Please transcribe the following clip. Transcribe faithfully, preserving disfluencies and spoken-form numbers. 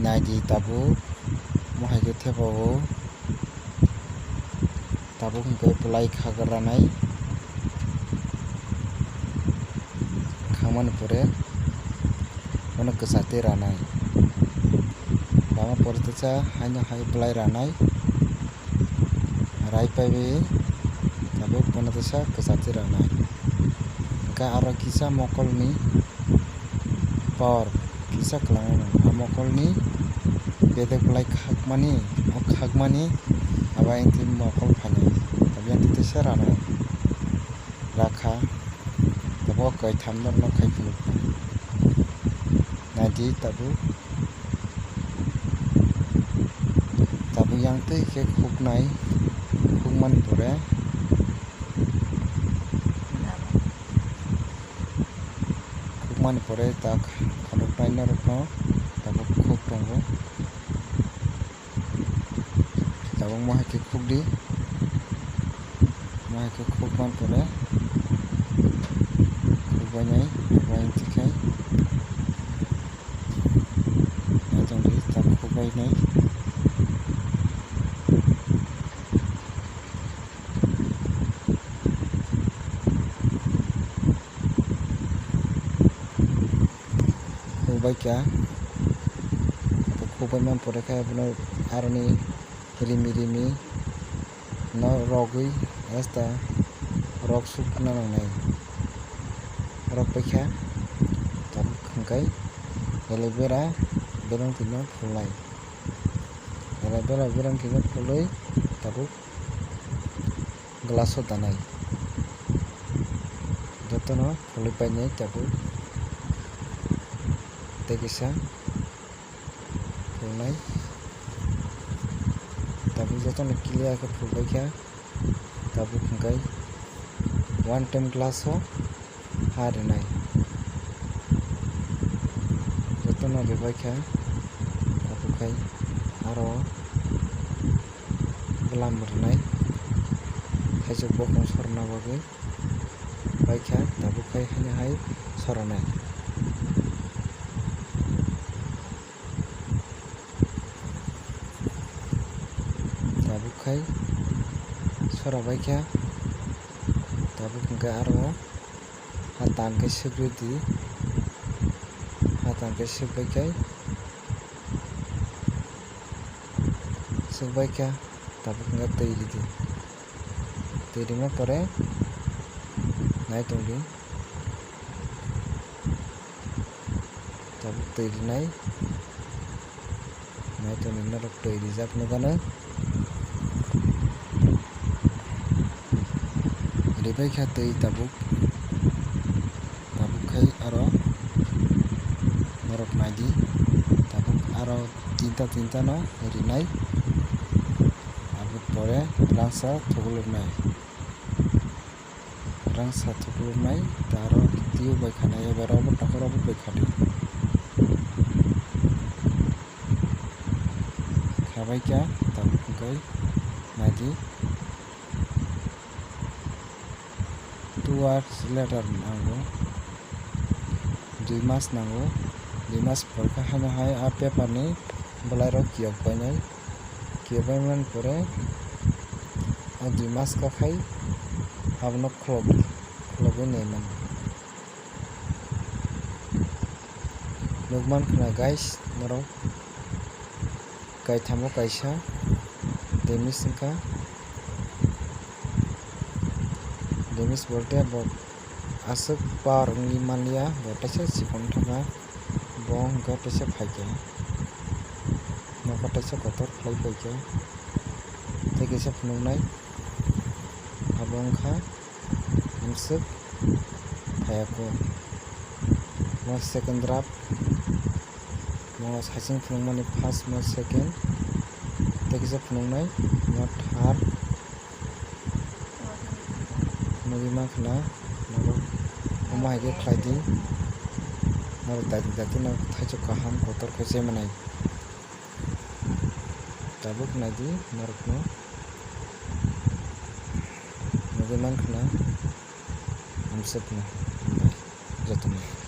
Naidi tabuk, mohai khe thepao. Tabuk hwnkhe bwlai khagra nai. Khangmani pore bono kwchak twi ranai. Lama pore teisa haino hai bwlai ranai. Rai paiwi tabuk bono teisa kwchak twi ranai. Hwnkhe aro kisa mokolni power kisa kwlangwi mano. A mokolni bedek bwlai khakmani, o khakmani abo ayang twi mokol phainai. Abo ayang twi teisa rana rakha. Abo kaitham norno khai phunukha. Naidi tabuk, tabuk yang twi khe khuknai, khukmani pore. Khukmani pore tak khonoknai norokno tabuk khuk tongo. Tabuk mohai khe khukdi, mohai khe khukmani pore khukbainai, khukbai twikhai. Naitongdi tabuk khukbainai. Khukbai kha. Abo khukbai man pore khe abono aroni rimi rimi no rogwi esta rok sukna nangnai. Rok paikha tabuk hwnkhe aloe vera bereng twino phulnai. Aloe vera bereng twino phulwi tabuk glass o danai. Jotono phulwi painai tabuk tei kisa phulnai. Tabuk jotono clear khe phulbaikha. Tabuk hwnkhe one time glass o ha rwnai. Jotono rwbaikha. Tabuk khai aro bwlam rwnai, thaisok bokong sorna bagwi paikha, tabuk khai haino hai soranai. Tabuk khai sorabaikha, tabuk hwnkhe aro ha tang khe swkrwidi, ha tang khe swkbai khai. Swkbaikha, tabuk hwnkhe twi ridi. Twi rima pore nai tongdi. Tabuk twi rinai. Nai tongdi norok twi rijak nukano. Ribaikha twi tabuk. Tabuk khai aro norok naidi, tabuk aro tinta tinta no rinai, aboni pore rangsa thukluknai, rangsa thukluknai ta aro tiyok bai khanai eba rok bo takhuk rok bo bai khadi. Khabaikha tabuk hwnkhe naidi. Two hours later nango, dui mas nango, dui mas porkha haino hai a paper ni bwlai rok kiyok bainai, kiyok baimani pore a dui mas kakhai abono kholobwi, kholobwi naimani. Nukmankha na guys, norok kaithamo kaisa damage wngkha. Damage bolte bo aswk power wngwi manliya, bo teisa chikon thangkha, bo hwnkhe teisa phaikha, nokha teisa kotor khlai phaikha, tei kisa phunuknai abo wngkha. Hamswk phaiya kho. Mo second draft. Mo saichung phunukmani first, mo second. Tei kisa phunuknai, mo third. Nugwi mankha na, norok omo hai khe khlai di. Norok daiti daiti no thaichuk kaham kotor khe chai manai. Tabuk naidi norokno nugwi mankha na, hamswkno hambai jotono.